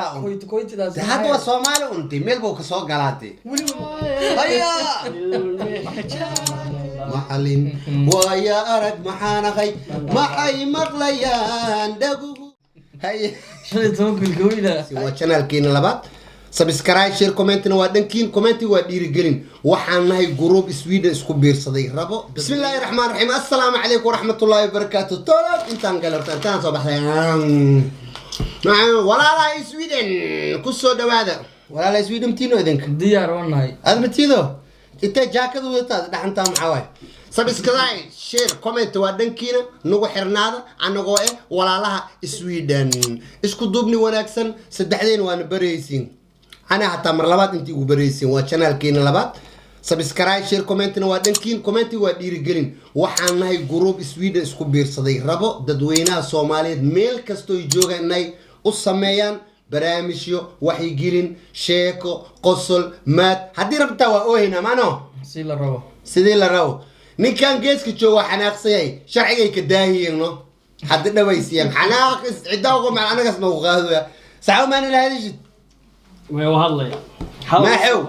Koyto koytidaas. De hadda waa Soomaali unti meel buu kasoo galaade. Haya macalin, waaya arag, maxaan ahay? Maxay maqlayaan dhaguhu? Haye. 15 wiilka weyna. Waa channelkiina labaad. Subscribe, share, commentina waa dhankiin. Commenti waa dhiirigelin. Waxaan nahay group Sweden isku biirsaday rabo. Bismillaahi raxmaan raxiim. Assalaamu calaykum waraxmatullaahi wabarakaatu. Tolab intaan galarta, intaan soo baxday. Walaalaha Sweden, kusoo dhawaada. Walaalaha Sweden, tiino idinka? Diyaar waan nahay. Aad matiido intee jaakada wadataa dhaxantaa? Maxaa waay? Subscribe, share, comment waa dhankiina. Nagu xirnaada anagoo eh walaalaha Sweden. Isku duubni wanaagsan. Saddexdeen waana baraysiin, ana hataa mar labaad intii ugu baraysiin. Waa channelkiina labaad. Subscribe, share, commentina waa dhankiin. Commenti waa dhiirigelin. Waxaan nahay group Sweden isku biirsaday rabo dadweynaha Soomaaliyeed meel kastooy joogaan inay u sameeyaan barnaamijyo waxyigelin, sheeko, qosol, maad. Haddii rabtaa waa oohayna maano. Si la rabo. Sidii la rabo. Ninkan geeska jooga waa xanaaqsan yahay. Sharcigay ka daahiyeen, no hadda dhawaysiyeen xanaaq ciddaa uga macal anagas nagu qaadaya saxaw maana la hadishid. Way u hadlaya. Maaxow,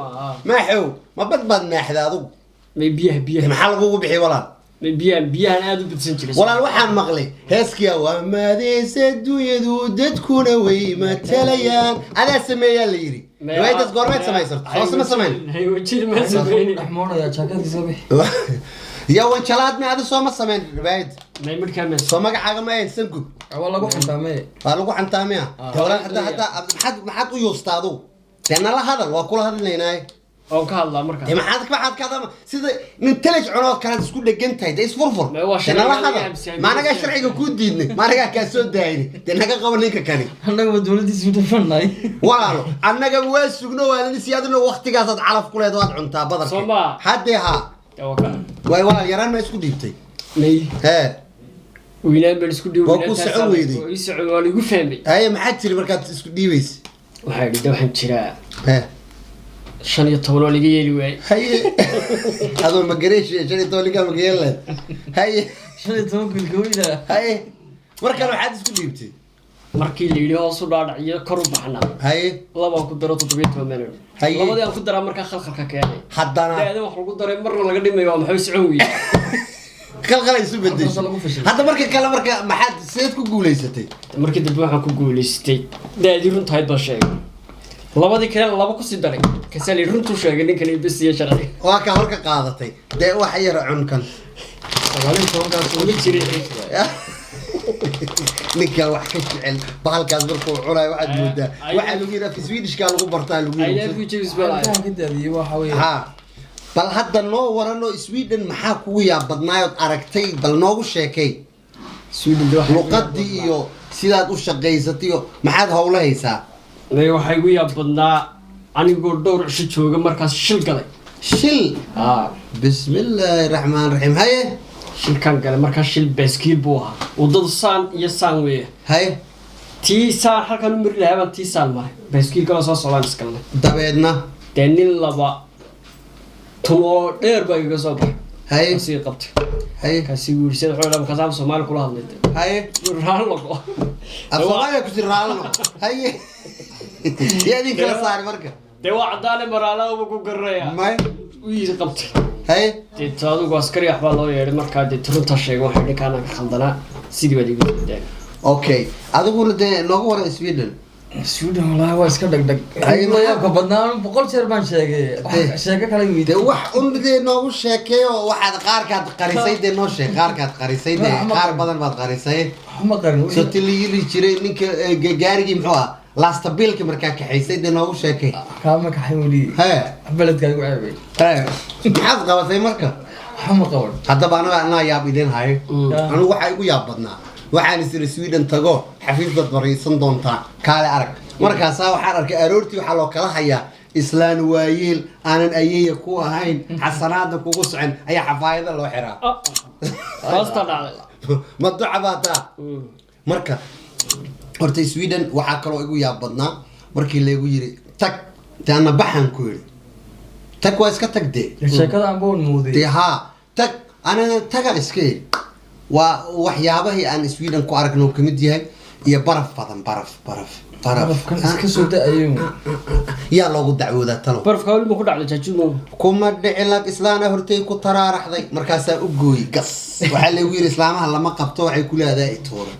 maaxow, ma bad baad maaxda adugu? May, biyaha, biyaha. Maxaa lagugu bixiy, walaal? May, biyahan, biyahan aada u badsan jiray. Walaal, waxaan maqlay heeskiya waa maadeysa adduunyadu, dadkuna way matalayaan. Adaa sameeyaa la yidhi. Riwaayadaas goormeed samaysarto? Soose ma samayn? Haywajir ma sameynin. Dhexmoonaya jaakadiisa bix. Ya wanjalaad, ma adi sooma samayn riwaayad? May, midhkaa ma. Soo magacaaga ma ahayn Sangub? Waa lagu xantaamee. Waa lagu xantaamaya. Dee walaal, hadda maxaad u yuustaa adugu? Dee nala hadal, waa kula hadlaynaaye. Oon ka hadlaa markaa. Dee maxaad ka hadlama sida nin telej cunoo kalead isku dhegan tahay? Dee isfurfur. Ma waa Dee nala sharciga hadal. laga Ma anagaa sharciga kuu diidnay? Ma anagaa kaa soo daayni? Dee naga qabo ninka kani. Annaga dowladiisa udhafannahay. Walaalo, annaga waa sugno, waa lana aduna waktigaasaad calaf ku leed, waad cuntaa badarka. Soo ma? Haddee haa. Dee waa ka. Waay walaal, yaraan ma isku dhiibtay? May. Hee. Wiilaan baan isku dhiibay. Waa ku socon weyday. Waa ii socon, waa laigu fahmay. Haye, maxaad tiri markaad isku dhiibaysa? Waxaa idhi de waxaan jiraa Hee. 15, waa laga yeeli waayey. Haye, adoo magareesh 15 ninkaa magayeelleed. Haye. 15 wiilka weyna. Haye, markan waxaad isku dhiibtay? Markii la yidhi hoos u dhaadhaciyo, kor u baxna. Haye. Labaan ku daro, 17 baan idhi. Haye. Labadii aan ku daraa markaa khalkhalka keenay. Haddana. Da-da wax lagu daray marna laga dhimayo, waa maxay socon weyey? Qalqalay isu bedeshay. Halkaas lagu fashilay. Hadda marka kale, marka maxaad sideed ku guulaysatay? Markii dambe waxaan ku guulaystay da-dii runtahayd baan sheegay, labadii kalena laba kusii daray. Kasaa la yidhi runtuu sheegay ninkan iyo bes iyo sharci. Waa kaa horka qaadatay. Dee wax yara cunkan. 19-kaas. Uma jirin. Ninkan wax ka jecel bahalkaas markuu cunayo waxaad moodaa Ay- waxaa lagu yidhi afka Swedishkaa lagu bartaa lagu I yidhi. love you, James Bell. Halkaan ka daadiyey waxa weeye. Ha, bal hadda noo warano, Sweden maxaa kugu yaab badnaayood aragtay? Bal noogu sheekay. Sweden de waxaa igu yaab Luqadii badnaa. iyo sidaad u shaqaysatay iyo maxaad hawlo haysaa? May, waxaa igu yaab badnaa anigoo dhowr cisho jooga markaas shil galay. Shil? Aa. Bismillaahi raxmaan raxiim. Haye. Shilkan galay markaas shil baaskiil buu ahaa. Waddadu saan iyo saan weeye. Haye. Tii saan halkan u mari lahaa baan tii saan maray, baaskiil kaloo soo socdaan iskalnay. Dabeedna? Dee nin laba tumoo dheer baa igaga soo baxay. Haye. Kasii qabtay. Haye. Kaasi wuu sida wuxuu dhahay markaas Soomaali kula hadlay. Haye. Raallo. Af Soomaaliya ku sii raallo. Haye, yaa idin kala saari marka? Dee waa caddaane, maraalaha ku garanaya. May. Wii qabtay. Haye. Dee ta adigu askari waxbaa loo yeedhay markaa. Dee runtaa sheegay, waxay ninkaana ka khaldanaa, sidii baad igu diideen. Okay, adiguna dee noogu waran Sweden. Sweden wallahi waa iska dhagdhag. Haye, la yaabka badnaa 100 jeer baan sheegay. Sheeko kale dee weydiiyey. Wax un dee noogu sheekeeyo. Waxaad qaarkaad qarisay dee noo sheeg. Qaarkaad qarisay dee. Qaar badan baad qarisay. Ma qarin. Soo ti la yiri jiray ninka gaarigii muxuu ahaa, laastabiilka markaa kaxaysay, dee noogu sheekay. Kaama kaxay weli. Hee. Beledkaa igu ceebay. Hee, maxaad qabatay marka? Waxa ma qaban. Haddaba anaga anaa yaab idin hayo. Anigu waxaa igu yaab badnaa, waxaan is iri Sweden tago, xafiis baad fariisan doontaa, kaale arag. Markaasaa waxaan arkay aroortii waxaa loo kala hayaa islaan waayeel aanan ayeeya ku ahayn, xasanaadna kugu socon ayaa xafaayada loo xiraa. Hoostaa dhacday. Ma duca baa taa? Marka horta Sweden waxaa kaloo igu yaab badnaa markii laygu yiri tag, dee ana baxaan ku yidhi tag, waa iska tag dee. Sheekada aan boon mooday. Dee haa, tag, anana taga iska yidhi. Waa waxyaabahii aan Sweden ku aragno kamid yahay. Iyo baraf badan, baraf, baraf, baraf. Barafkan iska soo da-ayo. Yaa loogu dacwoodaa talo? Barafka weli ma ku dhacday, Jaajumo? Kuma dhici lag. Islaana hortay ku taraaraxday, markaasaa u gooyey gas. Waxaa lagu yidhi islaamaha lama qabto, waxay ku leedahay ituura.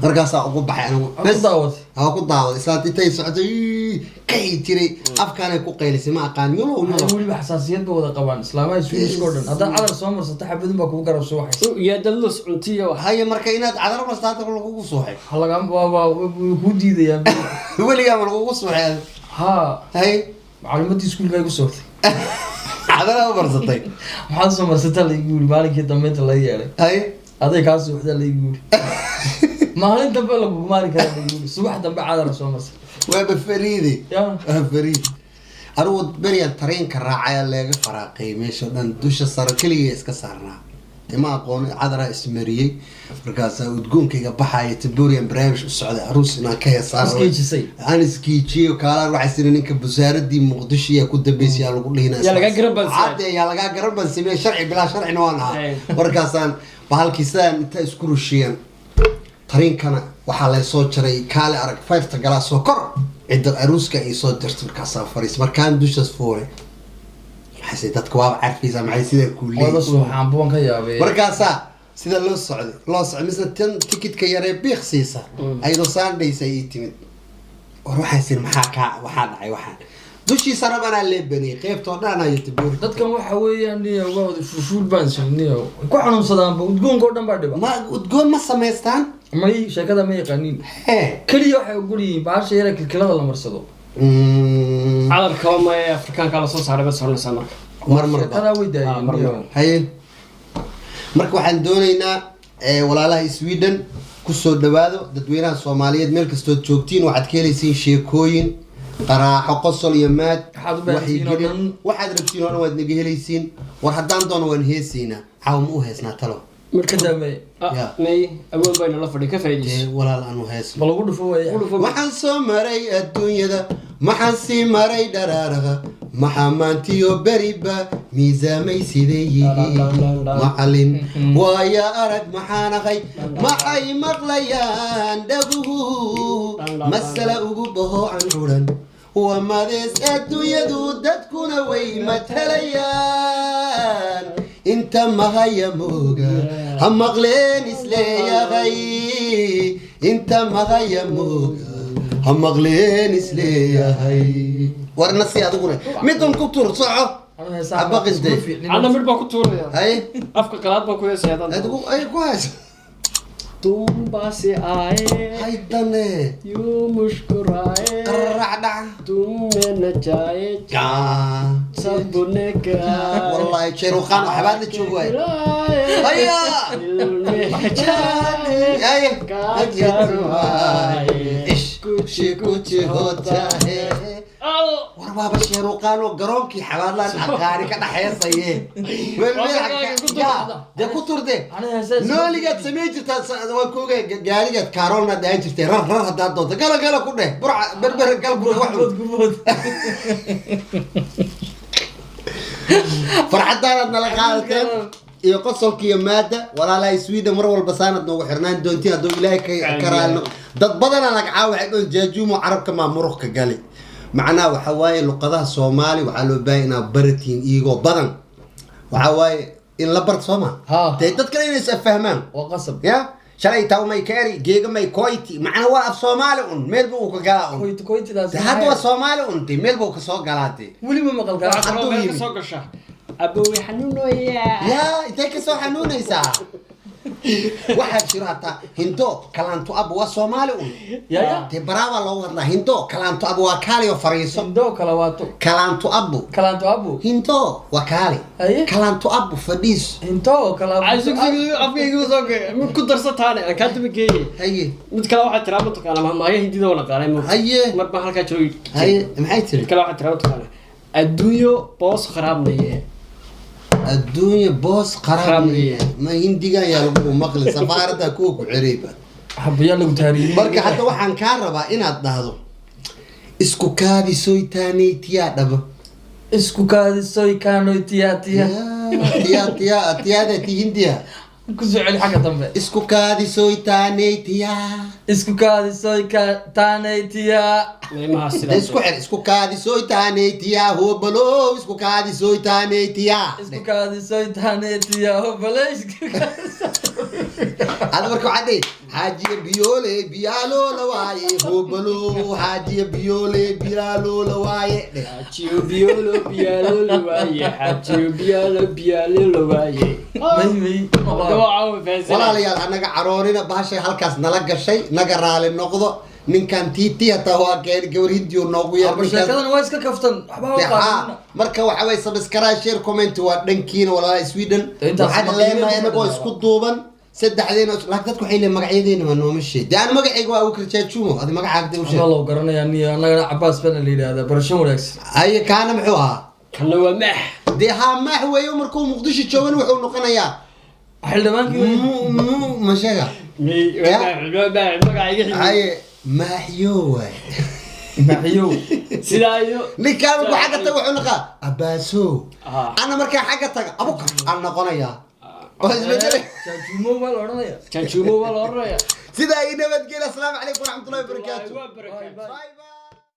Markaasaa ugu baxay anigu. Waa ku daawatay? Waa ku daawaday. Islaanta intay socotay, "Ii," kay tiray, afkaanay ku qaylisay, ma aqaan, yulow yulow. Weliba xasaasiyad ba wada qabaan islaamaha Swedishka oo dhan. Haddaad cadar soo marsato, xabadun baa kugu garab suuxaysa. Iyo dallos cuntiyo wax. Haye, marka inaad cadar marsato hadda lagugu suuxay? Waa kuu diidayaan. Weligaa ma lagugu suuxay? Haa. Haye. Macluumadii iskuulka igu soogtay. Cadara u marsatay? Maxaad soo marsataa laigu yiri maalinkii dambe inta laga yeedhay. Haye. Aday kaa suuxdaa laigu yiri, maalin dambe lagugu maari karaa laigu yiri, subax dambe cadara soo marsay. Waaba fariide. Ya. Waa fariid. Anigu beriyan tareenka raacaya, leega faraaqay meesha dhan, dusha sare keliya iska saarnaa. Dee ma aqoon, cadaraa ismariyey, markaasaa udgoonkayga baxaya. Taborian barnaamij u socday, aruus inaan ka heesaan. Iskiijisay. Aan iskiijiyey. Kaalaan waxaa siri ninka wasaaradii Muqdisho yaa ku dambeysay, yaa lagu dhihina. Yaa lagaa garan baan samey. Cadde, yaa lagaa garan baan sameeyey. Sharci bilaa sharcina waan ahaa. Hey. Markaasaan bahalkii sidaan inta isku rushiyeen, tariinkana waxaa laysoo jaray kaale arag fiveta galaasoo kor cidda aruuska ay soo jartay. Markaasaa fariis, markaan dushaas fuulay, maxayse dadka waaba carfaysaa, maxay sidaa kuu Wada leeyihin? Suuxaan buwan ka yaabay. Markaasaa sida loo socday, loo socday, mise tan tikidka yaree biiq siisa ayadoo saandhaysa ii timid. War waxaan siri, maxaa kaa, waxaa dhacay? Waxaan dushiisa rabanaa lee baniyay, qeybtoo dhan ayo tabuuri. Dadkan waxa weeyaan niyo waa wada fuushuul baan sirniyo, ku xanuunsadaanba, udgoonka oo dhan baa dhiba. Ma udgoon ma samaystaan? May, sheekada ma yaqaaniin. Hee. Keliya waxay ogol yihiin bahasha yara kilkilada la marsado. Cadarka ma ee Afrikaanka la soo saaray ba soconaysaa marka. Mar marba. Sheekadaa way Ah, daayeen. mar niyo. mar. Haye, marka waxaan doonaynaa walaalaha Sweden kusoo dhawaado. Dadweynaha Soomaaliyeed meel kastood joogtiin, waxaad ka helaysiin sheekooyin, qaraaxo, qosol iyo maad. Waxaad u baahantihiin oo wacyigelin. dhan. Waxaad rabtiin oo dhan waad naga helaysiin. War haddaan doono waan heesaynaa. Caawa ma u heesnaa talo? Ka dambe. Ya. May, awoon bayna la fadhi, ka Dee faa'iidayso. walaal aanu heesno. Ma lagu dhufo waaya. Waxaan soo maray adduunyada, maxaan sii maray dharaaraha, maxaa maantiyo beriba miisaamay siday yihiin macalin waaya arag, maxaan ahay, maxay maqlayaan dhaguhu, masala ugu baho an curan waa madees adduunyadu, dadkuna way matalayaan, inta mahaya mooga ha maqleen isleeyahay, inta mahaya mooga ha maqleen isleeyahay. Warna si adiguna midun ku tur soco. Anu heesaha Habaqiste. isku fiicnin. Anna midh baa ku tuuraya. Haye. Afka qalaad baa ku heesaya haddaan. Adigu ay ku hayso. तुम पास आए Haydane. यूं मुस्कुराए Qararac dhac. तुम में नचाए Gaa. सबने कहा Wallahi Sheerukhaan waxbaad la joogi waay. Haya. दिल में जाए Haye. का Ish kuch kuch hota hai. War waaba Sheerukhaan oo garoonkii Xabaadlaan aqaani ka dhaxeesaye. Meel meel dee ku turde. Anu heesaha isku Nooligaad samayn jirtaa, waan ku ogahay, gaarigaad kaaroolna dhahan jirtay, rar rar haddaad doonto gala gala ku dheh, Burca Berber gal ku dheh wax. Gubood, gubood. Farxadaanaad nala qaadateen iyo qosolka iyo maada. Walaalaha Sweden, mar walba saanad noogu xirnaan doontiin hadduu Ilaahay ka karaalno. Dad badanaa laga caawa, waxay dhoon Jaajuumo carabka maa muruqka gali. Macnaha waxaa waaye luqadaha Soomaali waxaa loo baahay inaad baratiin iyagoo badan. Waxaa waaye in la barto sooma Ha. dee dad kale inay is afahmaan. Waa qasab. Ya shalay taw may kaeri geega may koyti, macna waa af Soomaali un meel buu ka galaa un. Koyt koytidaas. Dee hadda waa Soomaali un, dee meel buu ka soo galaa dee. Weli ma maqal kaa. Waxaa kaloo meel ka yimid. soo gasha abowey xanuunoyaa. Yaa intay kasoo xanuunaysaa? Waxaa jiro hataa hindo kalaanto ab, waa Soomaali un. Ya ya. Dee baraabaa loogu hadlaa hindo kalaanto ab, waa kaali oo fariiso. Hindo kala waato. Kalaanto abu. Kalaanto abu. Hindo waa kaali. Haye. Kalaanto abu fadhiiso. Hinto kala. Afkaygu soo mid ku darsataane aan kaa daba geeyey. Haye. Mid kale waxaa tiraa mataqaana mahmaayo Hindida oo naqaanay mo. Haye. Mar baan halkaa joogi. Haye, maxay tiri? Mid kale waxaa tiraa mataqaana adduunyo boos kharaabnaye. Adduunya boos Qaraabniye. qaraabniye, ma Hindigan yaa lagu maqli safaaradda kuwa ku xirayba. Xabayaa lagu taariirin. Marka hadda waxaan kaa rabaa inaad dhahdo isku kaadi soytaaneytiyaa dhaba. Isku kaadisoy kaanoy tiyaa tiya. Tiya tiya tiyaada ti Hindiya. Ku soo celi xagga dambe. Isku kaadisoytaaneytiya. Isku kaadisoy ka taanaytiya. Qiimaha De sidaas. Isku xir, isku kaadisoytaaneytiya, hobalo, isku kaadisoytaaneytiya. Isku kaadisoy taanaytiya, hobale, isku kaadisoy. Hada marka waxaa dhihi, xaajiya biyoole biyaaloola waaye, hobalo, xaajiya biyoole biyaaloola waaye dheh. Xaajiyo biyoolo biyaalolo waaye, xaajiyo biyaalo biyaalolo waaye. May may. Walaalayaal, anaga caroorina bahashay halkaas nala gashay, naga raali noqdo. Ninkan tt hataa waa keen gabar hindiyo noogu yeer Aba ninkaan. Sheekadan waa iska kaftan, waxba ha Dee, haa, qaadina. Marka waxa way subscribe, share, comment waa dhankiina, walaalaha Sweden. Intaas waxaan ma leenahay qiimeyn inagoo ku isku duuban saddexdeena, laakiin dadku waxay leeyihiin magacyadeena waa nooma sheeg. Dee aan magacayga waa Abukar Jaajumo, adi magacaaga dee u sheeg. Waxbaa loo garanayaa niyo, annagana Cabaas bana la yidhaahdaa. Barasho wanaagsan. Haye, kaana muxuu ahaa? Kana waa maax. Dee haa, maax weeyo. Markuu Muqdisho joogan wuxuu noqonayaa Xildhibaankii wey. Ma sheega. Waa maax, waa maax magacayga xigay. Haye, maaxyo waay. Maxiyow. Sidaa iyo Ninkaan markuu xagga taga wuxuu noqaa Abaaso. Ah. Ana markaa xagga taga Abukar aan noqonayaa, waa isbedelay. Jaajumo baa la odhanaya. Jaajumo waa la oranaya. Sidaa iyo nabadgelya. Asalaamu calaykum waraxmatullahi wabarakaatu. Waa barakaatu. Bye bye.